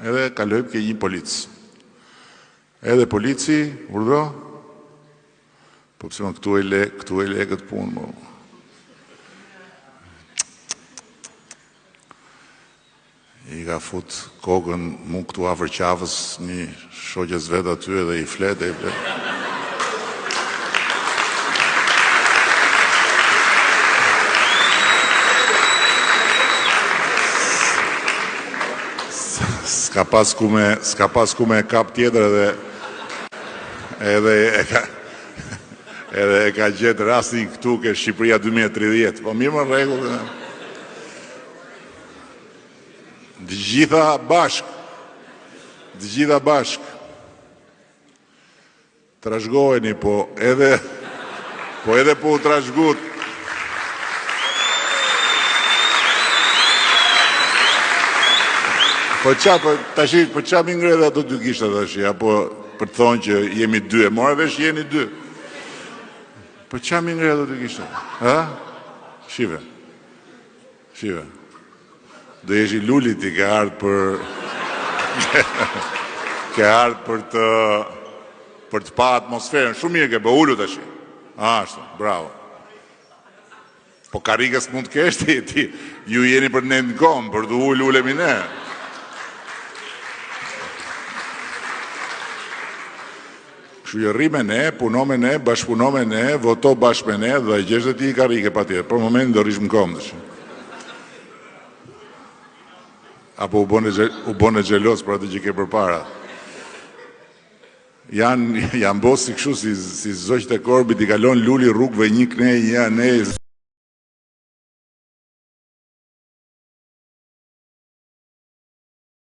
Edhe kalojmë ke një polic. Edhe polici, urdhro? Po pse më këtu e le, këtu e le këtë punë, mo. I ka fut kokën mu këtu afër qafës një shoqes vet aty edhe i flet e i flet. S'ka pas ku me, s'ka pas ku me e kap tjetër edhe edhe e ka edhe e ka gjetë rastin këtu ke Shqipëria 2030. Po mirë më rregull. Të gjitha bashkë. Të gjitha bashkë. Trashëgoheni, po edhe po edhe po u trashëgut. Po ça, po tashi, po ça m'i ngre dhe ato dy gishta tashi, apo për të thonë që jemi dy, e mora vesh jeni dy. Po ça m'i ngre ato dy gishta? Ha? Shive. Shive. Do jesh i Lulit ti ke ardhë për ke ardhë për të për të pa atmosferën. Shumë mirë ke bë, ulu tash. Ashtu, bravo. Po karrige s'mund të kesh ti, ti, ju jeni për të në kom, për të ul, ulemi ne. Kështu që rri me ne, puno me ne, bashkëpuno me ne, voto bashkë me ne dhe gjesh dhe ti një karrige patjetër. Për momentin do rrish në këmbë tash. Apo u bëne u bëne xheloz për atë që ke përpara. Janë janë bo si kështu si si zogjtë e korbit i kalon Luli rrugëve një knej një anej.